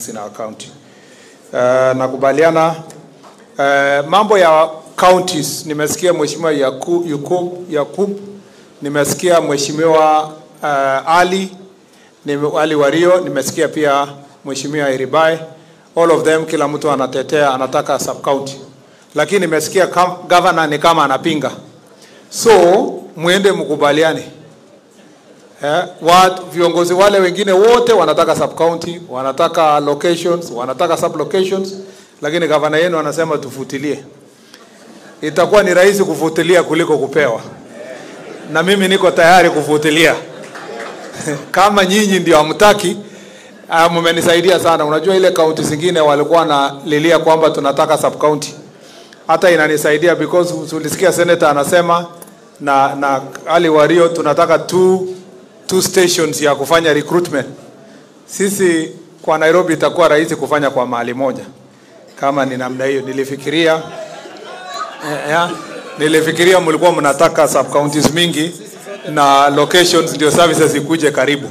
In our county. Nakubaliana mambo ya counties. Nimesikia Mheshimiwa Yakub, nimesikia Mheshimiwa Ali Wario, nimesikia pia Mheshimiwa Iribai. All of them, kila mtu anatetea anataka sub county, lakini nimesikia governor ni kama anapinga. So muende mkubaliane. Viongozi wale wengine wote wanataka sub county, wanataka locations, wanataka sub locations, lakini gavana yenu anasema tufutilie. Itakuwa ni rahisi kufutilia kuliko kupewa, na mimi niko tayari kufutilia. Kama nyinyi ndio hamtaki, mmenisaidia sana. Unajua ile county zingine walikuwa na lilia kwamba tunataka sub county. Hata inanisaidia because ulisikia senator anasema na Ali Wario tunataka two stations ya kufanya recruitment. Sisi kwa Nairobi itakuwa rahisi kufanya kwa mahali moja. Kama ni namna hiyo nilifikiria mlikuwa mnataka sub counties mingi na locations ndio services ikuje karibu.